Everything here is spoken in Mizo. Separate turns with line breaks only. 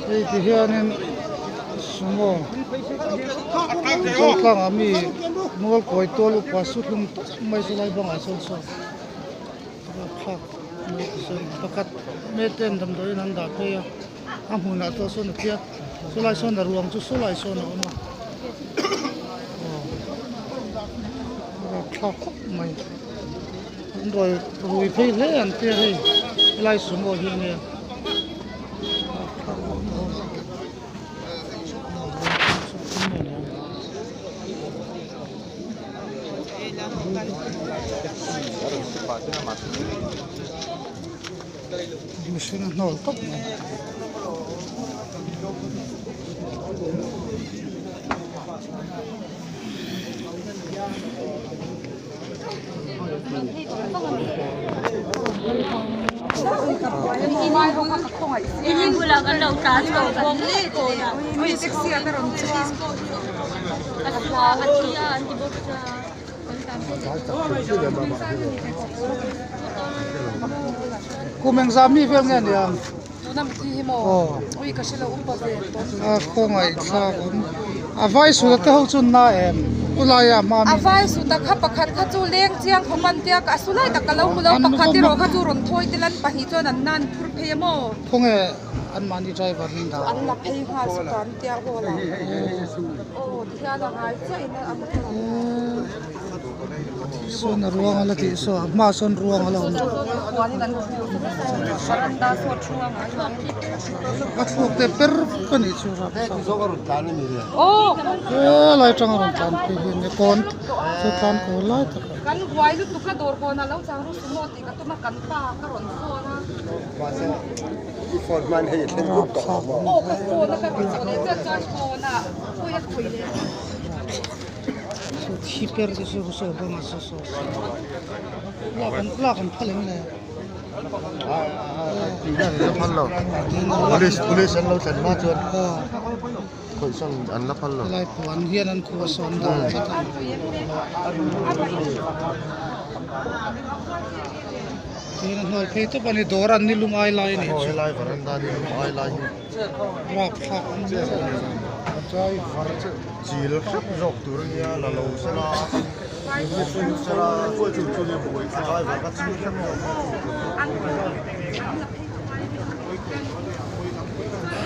Hei ti hianin sumo Zotlang ah mi mual kawi tual upa su hlum tak mai chu lai bangah chuan saw rapthlak mai ti sawn pakhat meten damdawiin an dah phei a a hmunah pawh sawn a thi a chulai sawn a ruang chu sawlai sawn a awm a aw rapthlak khawp mai. An rawi rui phei hle ang tia hei helai sumo hi ania mihring a hnawl tawp mai. Kum engzah mi vel nge nia? A khawngaih thlak awm. A vai suta te ho chu na em? U laia hma mi.
A vai suta kha pakhat kha chu leng chiang khawp an tia a su lai tak ka lo hmu lo pakhat erawh kha chu rawn thawi tel an pahnih chuan an nan phur phei a maw?
Khawnge anmahni driver hi an dah?
An la phei nghal suta an tia hall ah. Aw tihian a ngai chiah in a motor an
Sawn a ruang a la tih saw a hmaah sawn ruang a la awm. A thluak te per vek a nih chu he lai tang a rawn tlan phei hi ania kawn chu tlan kaw lai tak a. Thi per te chu saw bawng a saw saw lak an lak an phal em le
Police police an lo thlen hma chuan khawihsan an la phal lo.
Helai puan hian an khuh a sawn dan tlat a. Tin a hnuai phei tawp a ni dawr an ni lum ai lai a nih chu.
Helai varanda ni lum ai lai hi.
Rapthlak an ni.
Chil hrep zawk tur a nia la lo sela sela driver ka chil hrep zawk tur.